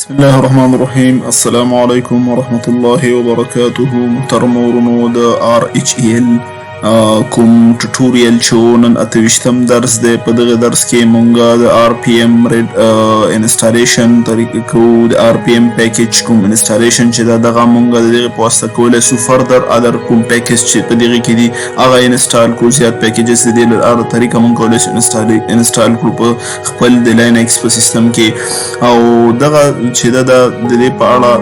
بسم الله الرحمن الرحیم. السلام علیکم ورحمت الله وبرکاته. محترم ورونو، د RHEL کوم tutorial چې نن 28م درس دی، په دغه درس کې مونږ د RPM red installation طریقه کوو. د RPM package کوم installation چې دا دغه مونږ د دغه په واسطه کولی سو further other کوم package چې په دغه کې دي هغه install کو. زیات packages د دې لپاره طریقه مونږ کولی سو install کړو په خپل د Linux په سیستم کې. او دغه چې دا د دې په اړه،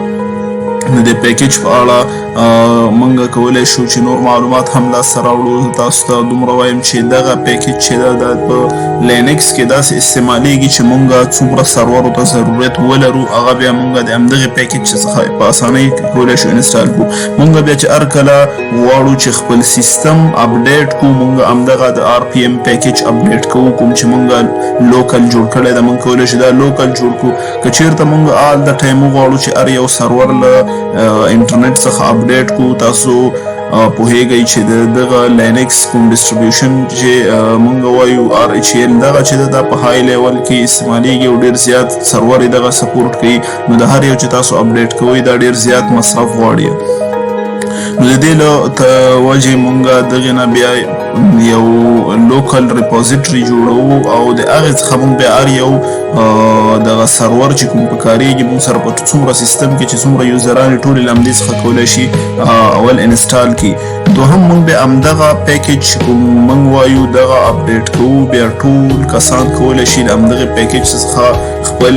د دې package په اړه مونږ کولی شو چې نور معلومات هم لاسته راوړو. تاسو ته دومره وایم چې دغه package چې دا د په Linux کې داسې استعمالیږي چې مونږ څومره سرورو ته ضرورت ولرو، هغه بیا مونږ د همدغې package څخه په اسانۍ کولی شو install کړو. مونږ بیا چې هر کله غواړو چې خپل سیستم update کړو، مونږ همدغه د RPM package update کوو، کوم چې مونږ local جوړ کړی ده. مونږ کولی شو دا local جوړ کړو. که چیرته مونږ all the time وغواړو چې هر یو سرور له انټرنیټ څخه update کو، تاسو پوهیږئ چې د دغه Linux کوم distribution چې مونږ وایو RHEL، دغه چې دا په high level کې استعمالیږي او ډیر زیات سرور دغه support کوي، نو د هر یو چې تاسو update کوئ دا ډیر زیات مصرف غواړي. نو د دې له وجې مونږ دغې نه بیا یو local repository جوړوو او د هغې څخه مونږ بیا هر یو دغه سرور چې کوم پکارېږي مونږ سره په څومره سیستم کې چې څومره user ان ټولې له همدې څخه کولی شي اول install کړي. دوهم، مونږ بیا همدغه package چې کوم مونږ وایو دغه update کوو، بیا ټول کسان کولی شي له همدغې package څخه خپل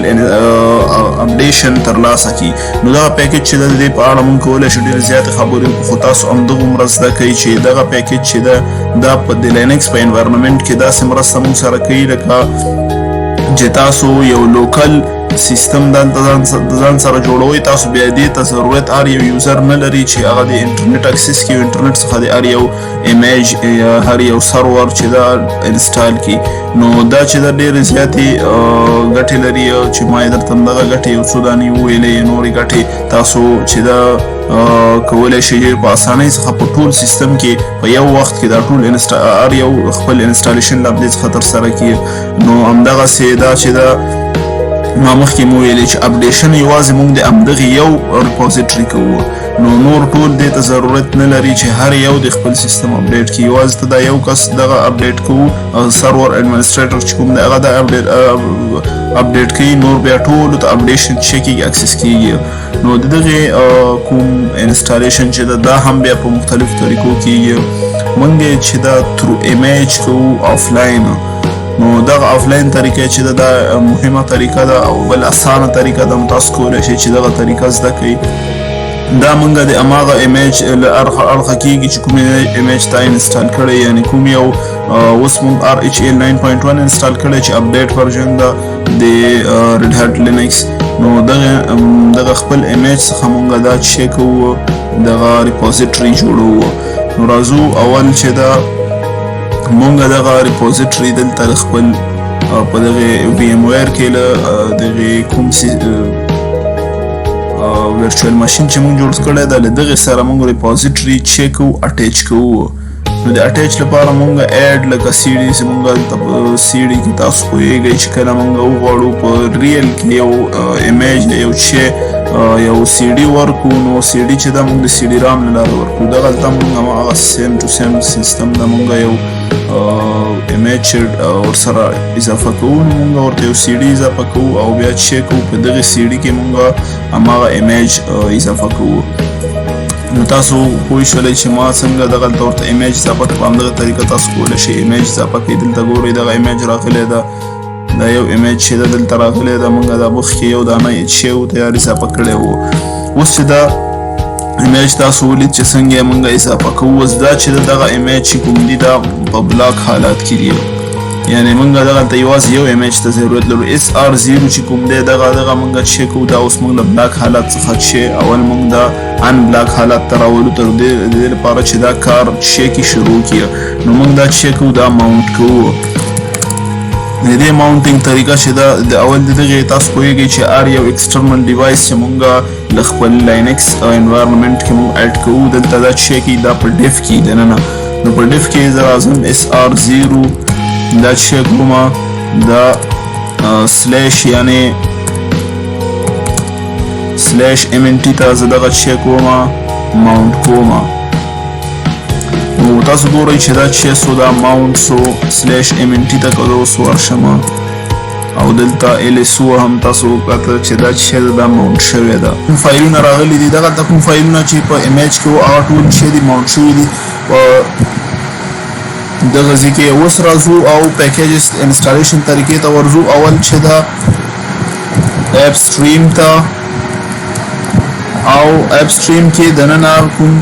updation ترلاسه کړي. نو دغه package چې د دې په اړه مونږ کولی شو ډېرې زیاتې خبرې وکړو، خو تاسو همدغومره زده کوئ چې دغه package چې ده دا په د Linux په environment کې داسې مرسته مونږ سره کوي لکه چې تاسو یو local سیستم د ځان سره جوړوي. تاسو بیا دې ته ضرورت هر یو user نه لري چې هغه د انټرنیټ access کوي، انټرنیټ څخه د هر یو image یا هر یو سرور چې دا install کی. نو دا چې دا ډېرې زیاتې ګټې لري چې ما یې درته همدغه ګټې یو څو دانې وویلې. نورې ګټې تاسو چې دا کولی شئ په اسانۍ څخه په ټول سیستم کې په یو وخت کې دا ټول هر یو خپل installation له همدې څخه ترسره کړي. نو همدغسې دا چې دا ما مخکې مو ویلې چې updation یوازې موږ د همدغې یو repository کوو، نو نور ټول دې ته ضرورت نه لري چې هر یو د خپل سیستم update کړي. یوازې ته دا یو کس دغه update کوو او server administrator چې کوم دی هغه دا update کوي، نور بیا ټولو ته updation چې کېږي access کېږي. نو د دغې کوم installation چې ده دا هم بیا په مختلفو طریقو کېږي. موږ چې دا through image کوو افلاین، نو دغه افلاین طریقه چې ده دا مهمه طریقه ده او بل اسانه طریقه ده. نو تاسو کولی شئ چې دغه طریقه زده کړئ. دا مونږ د هماغه image له اړخه کیږي چې کوم image تا install کړی، یعنی کوم یو اوس مونږ RHEL 9.1 install کړی چې update version ده د Red Hat Linux. نو دغه خپل image څخه مونږ دا چې کوو دغه repository جوړوو. نو راځو، اول چې دا مونږ دغه repository دلته خپل په دغه VMware کې له دغه کوم virtual machine چې مونږ جوړ کړی ده، له دغې سره مونږ repository چې کوو attach کوو. نو د attach لپاره مونږ add لکه سي ډي چې مونږ دلته په سي ډي کې تاسو پوهېږئ چې کله مونږ وغواړو په real کې یو image یو چې یو سي ډي ورکو، نو سي ډي چې دا مونږ د CD-ROM له لارې ورکو. دغلته مونږ هماغه same to same system ده، مونږ یو image ورسره اضافه کوو، نو مونږ ورته یو سي ډي اضافه کوو او بیا چې کوو په دغه سي ډي کې مونږ هماغه image اضافه کوو. نو تاسو پوه شولئ چې ما څنګه دغلته ورته image اضافه کړ. په همدغه طریقه تاسو کولی شئ image اضافه کړئ. دلته ګورئ، دغه image راغلی ده، دا یو image چې ده دلته راغلی ده. مونږ دا مخکې یو دانه چې و تیار اضافه کړی وو. اوس چې دا image تاسو ولید چې څنګه یې مونږ اضافه کوو، اوس دا چې دغه image چې کوم دي دا په block حالت کې دی، یعنی مونږ دغلته یوازې یو image ته ضرورت لرو. SR0 چې کوم دی دغه مونږ چې کوو دا اوس مونږ له block حالت څخه چې اول مونږ دا unblock حالت ته راولو تر دې لپاره چې دا کار چې کې شروع کړي. نو مونږ دا چې کوو دا mount کوو. د دې mounting طریقه چې دا د اول د دغې تاسو پوهیږئ چې هر یو external device چې مونږ له خپل Linux environment کې مونږ add کوو، دلته دا چې کې دا په dev کې دننه. نو په dev کې زه راځم، SR0 دا چې کومه دا slash یعنی سلیش ایم ان ټي ته زه دغه چې کوم ماونټ کوم. نو تاسو ګورئ چې دا چې سو دا ماونټ سو سلیش ایم ان ټي ته که زه اوس ورشم او دلته ال اس هم تاسو وکتل چې دا چې دا ماونټ شوی ده. کوم فایلونه راغلي دي دغلته، کوم فایلونه چې په امیج کې وو هغه ټول چې دي ماونټ شوي دي په دغه ځای کې. اوس راځو او پیکیجز انسټالیشن طریقې ته ورځو. اول چې دا اپ سټریم ته او اپ سټریم کې دننه کوم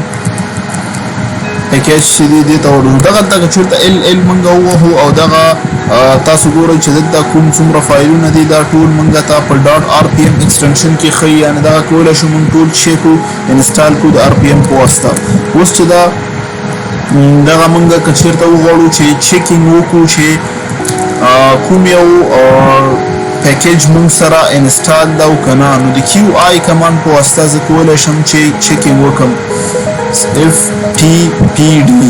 پیکیج چې دی دې ته ورځو. دغلته که چېرته ال ال مونږ ووهو او دغه تاسو ګورئ چې دلته کوم څومره فایلونه دي دا ټول مونږ ته په ډاټ آر پی ایم ایکسټنشن کې ښیي، یعنې دغه کولی شو مونږ ټول چې کو انسټال کو د آر پی ایم په واسطه. اوس چې دا دغه مونږ که چېرته وغواړو چې چیکینګ وکړو چې کوم یو پیکیج مونږ سره انسټال ده او که نه، نو د کیو آی کمانډ په واسطه زه کولی شم چې چیکینګ وکړم. اف ټي پی ډي،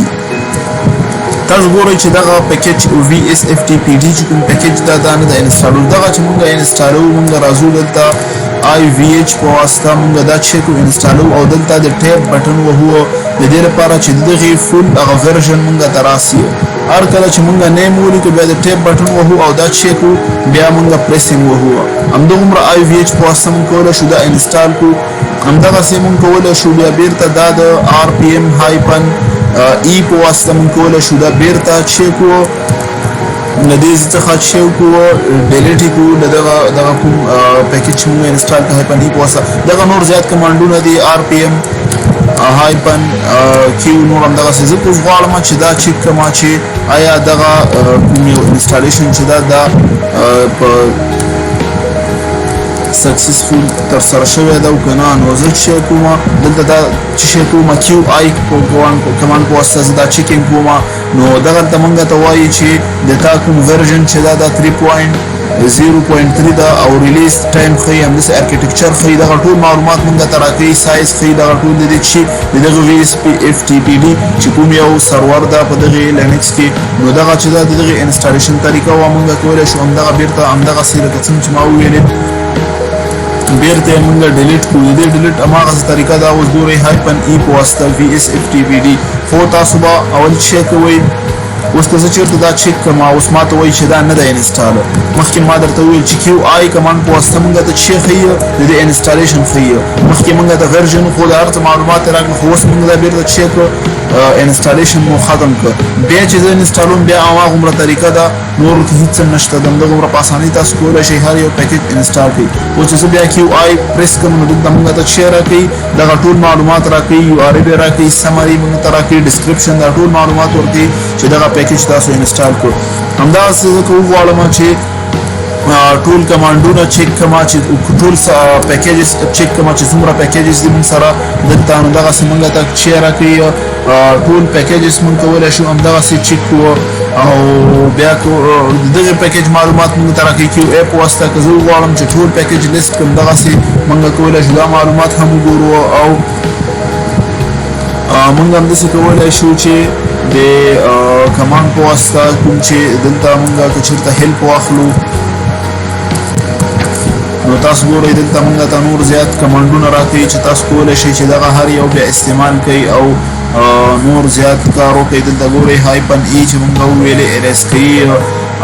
تاسو ګورئ چې دغه پیکیج وی اس اف ټي پی ډي چې کوم پیکیج دا دا نه ده انسټالو. دغه چې مونږ انسټالو مونږ راځو دلته آی وی ایچ په واسطه مونږ دا چې کو انسټالو او دلته د ټیب بټن وهو د دې لپاره چې دغه فول هغه ورژن مونږ ته راسي. هر کله چې مونږ نیم ولیکو بیا د ټیب بټن وهو او دا چې کو بیا مونږ پریسینګ وهو. همدغومره آی وی ایچ په واسطه مونږ کولی شو دا انسټال کو. همدغسې مونږ کولی شو بیا بیرته دا د آر پی ایم هایپن ای په واسطه مونږ کولی شو دا بیرته چې کو له دې څخه چې وکړو ډیلیټ یې کړو له دغه دغه کوم پیکیج چې مونږ انسټال کړو هایپن ای په واسطه. دغه نور زیات کمانډونه دي آر پی ایم هایپن کیو نور همدغسې. زه اوس غواړم چې دا چیک کړم چې آیا دغه کوم یو انسټالیشن چې دا دا په سکسسفول تر سره شوی ده او که نه. نو زه چې کوم دلته دا چې شی کوم کیو آی کمانډ په واسطه زه دا چیکینګ کوم. نو دغلته مونږ ته وایي چې د تا کوم ورژن چې دا دا 3.0.3 ده او ریلیز ټایم ښیي، همداسې ارکیټیکچر ښیي، دغه ټول معلومات مونږ ته راکوي، سایز ښیي، دغه ټول د دې چې د دغه وی اس پی اف ټي پي ډي چې کوم یو سرور ده په دغه لینکس کې. نو دغه چې ده د دغې انسټالیشن طریقه وه. مونږ کولی شو همدغه بیرته همدغسې لکه څنګه چې ما وویلې بیرته یې مونږ ډیلیټ کړو. د دې ډیلیټ هماغسې طریقه ده. اوس ګورئ هایپن ای په واسطه وی اس اف ټي پي ډي. خو تاسو به اول چې کوئ اوس که زه چېرته دا چیک کړم اوس ما ته وایي چې دا نه ده انسټال. مخکې ما درته وویل چې کیو آی کمانډ په واسطه مونږ ته چې ښیي د دې انسټالیشن ښیي. مخکې مونږ ته ورژن خو د هر څه معلومات یې راکړل، خو اوس مونږ دا بیرته چیک کړو انسټالیشن مو ختم کړ. بیا چې زه انسټالوم بیا هماغومره طریقه ده، نور کې هیڅ هم نشته. همدغومره په اسانۍ تاسو کولی شئ هر یو پیکیج انسټال کړئ. اوس چې زه بیا کیو آی پریس کړم نو دلته مونږ ته چې راکوي دغه ټول معلومات راکوي، یو آر ال راکوي، سمري مونږ ته راکوي، ډسکرپشن، دا ټول معلومات ورکوي چې دغه پیکیج تاسو انسټال کړو. همداسې زه که وغواړم چې ټول کمانډونه چیک کړم چې ټول پیکیجز چیک کړم چې څومره پیکیجز دي مونږ سره دلته، نو دغسې مونږ ته چې راکوي ټول پیکیجز مونږ کولی شو همدغسې چیک کړو. او بیا دغه پیکیج معلومات مونږ ته راکوي کیو ای په واسطه. که زه وغواړم چې ټول پیکیج لیست کړم دغسې مونږ کولی شو دا معلومات هم وګورو. او مونږ همداسې کولی شو چې د کمانډ په واسطه کوم چې دلته مونږ که چېرته هیلپ واخلو نو تاسو ګورئ دلته مونږ ته نور زیات کمانډونه راکوي چې تاسو کولی شئ چې دغه هر یو بیا استعمال کړئ او نور زیات کار وکړئ. دلته ګورئ هایپن ای چې مونږ وویلې ال اس کوي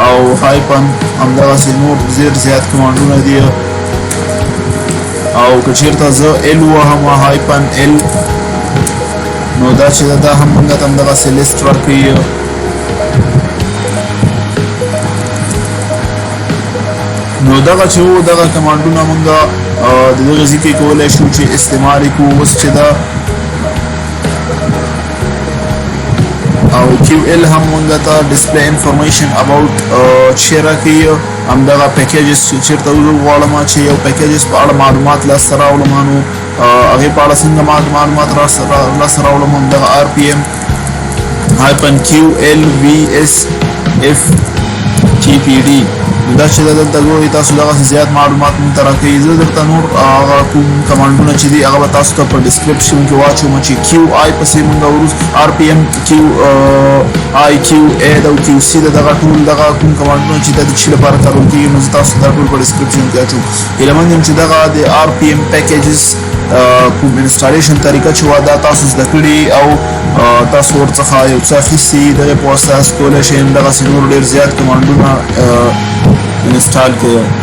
او هایپن همدغسې نور ډېر زیات کمانډونه دي. او که چېرته زه ال ووهم هایپن ال نو دا چې دا هم مونږ ته همدغسې لیست راکوي. نو دغه چې وو دغه کمانډونه مونږ د دغه ځای کې کولی شو چې استعمال یې کړو. اوس چې دا او کیو ال هم مونږ ته ډسپلی انفارمیشن اباوټ چې راکوي همدغه پیکیجز چې چېرته وغواړم چې یو پیکیجز په اړه معلومات لاسته راوړم نو هغې په اړه څنګه معلومات لاسته راوړم، همدغه آر پی ایم هایپن کیو ال وی اس اف ټي پی ډي نو دا چې دلته ګورئ تاسو، دغسې زیات معلومات مونږ ته راکوي. زه درته نور هغه کوم کمانډونه چې دي، هغه به تاسو ته په ډسکرپشن کې واچوم، چې کیو آی پسې مونږ وروسته آر پی ایم کیو آی، کیو ای او کیو سی، دغه ټول دغه کوم کمانډونه چې د څه لپاره کارول کېږي، نو زه تاسو ته ټول په ډسکرپشن کې اچوم. هیله مند یم چې دغه د آر پی ایم پیکیجز کوم انسټالیشن طریقه چې وه، دا تاسو زده کړي او تاسو ورڅخه یو څه اخیستي. دغه په واسطه تاسو کولی شئ دغسې نور ډېر زیات کمانډونه انسټال کړئ.